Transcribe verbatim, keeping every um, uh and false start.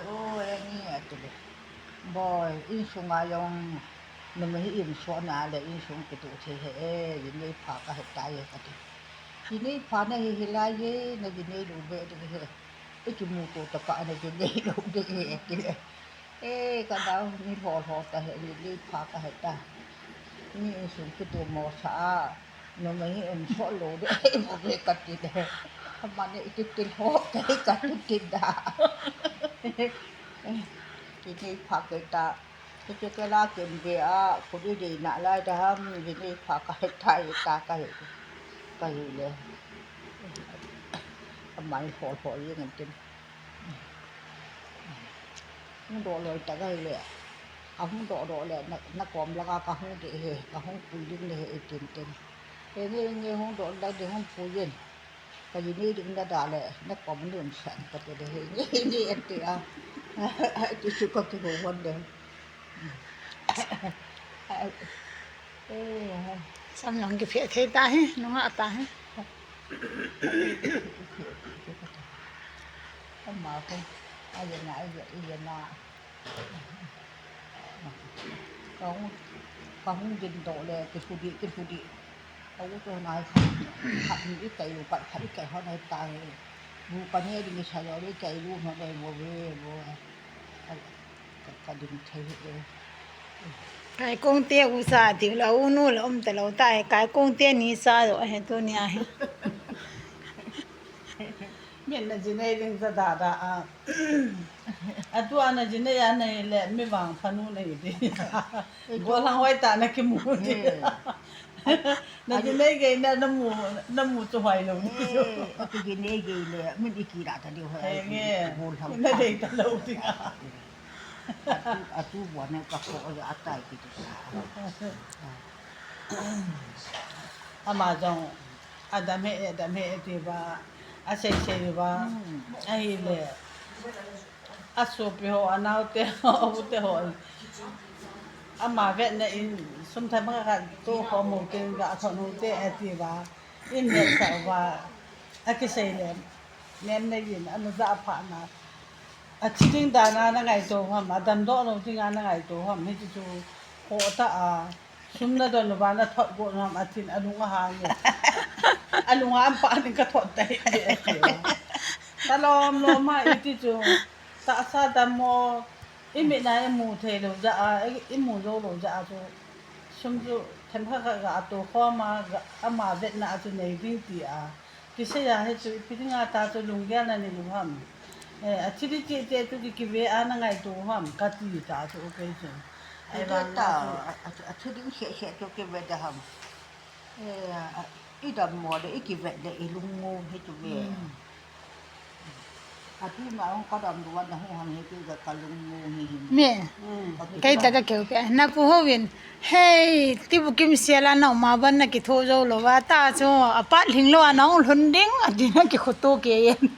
O, e ni ati le. Boi, insunga jong numei hi imsot na le insung kitu thei he e, ji nei pha kahe tai e kati. Ji nei pha nahi hilai e, naji nei lou be ding he. Ikimuto tapa naji nei lou ding he ati le. E, kanao ni lho lho ta he, ji nei pha kahe ta. Ni insung kitu mo sa a. Numei hi imsot lou de, bou ve kati de. Amani iti til ho, kei kati da. Kini pha kei ta. Kiti kela kin be a, kudi de na lai da ham, kini pha kahe ta, ta kahe. Kahe le. Amani hol hol jeng tin. Hung doh loi ta kahe le. Ahung doh doh le, na, nakom langa kahung de he, kahung pui ding de he, itin tin. Henge, henge, hung doh loi de hung pui yin. Kaji nei ding nada le, nakom num san kati de he, henge, henge, ati a. Ati su kakiho hon de. Sam jong kiphe thei ta hi, nunga ta hi. Ama ko, aye na, aye, aye na. Kahung, kahung din doh le, kilhu di, kilhu di. Awu to nai khat, khat ni ikai lu, khat, khat ikai ho nai ta he. Bu kane ding sa yo le, ikai lu ho nai bo ve, bo. Ka, ka, ka ding thei he. Kaikong te u sa ti la u nu la um ta lo ta he. Kaikong te ni sa lo he tu ni a he. Min na ji nei ding sa da da a. Atu ana ji nei a nei le mi vang phanu nei di. Gollhang hoi ta na kimu di. Hmm. Na ji nei gei na, na mu, na mu chu hoi lo di. Eh, atu ji nei gei le, min i ki ra ta di hoi. Henge. Gollhang. Na dei ta lo di. Atu, atu bua ne ka ko ja atai ki tu sa. Ama jong, adam he, adam he ti ba, asei sei ba, hmm, ahile, asopi ho, anaote ho, aute ho. Ama vetna in, sum themkhat khat to ho mo ken ga thon u te ati ba, in vet sa ba, akisei le, nem nei in, ana ja pha na. Athi ding dan a na ngaito ham, adam doh lou ding a na ngaito ham, hiti chu ho ta a, sum na don lou va na thot go nam atin, alung ahang e. Alung a pa ning ka thot tai e, ati. Ta lom lom a iti chu, tahsa dam mo, i mit na i mu thei lou ja a, i, i mu jou lou ja a chu, sum chu themkhat khat ga to khom a, ga, ama vetna a chu nei ding ti a. Kisei a hi chu, ipi dinga ta chu lunggel na nei u ham. Eh, athi di che che chu ki, kive a na ngaito u ham, kati ta chu, okay chu. Ai, kei vang ta, na chu. A, a, athi ding che che chu kive da ham. Eh, a, i dam mo le, i kive le, i lung mo hi chu ve. Hmm. Atu na hung ka dam duan na hung ham hi chu ka, ka lung mo hi hi. Me. Hmm. Kei ta ka keu pe. Na pu ho vin. Hei, ti bu kim sia la na ma ban na ki tho jou lou va ta chu. A pat hling lou a na hung lhun ding, a ti na ki khutu ke yen.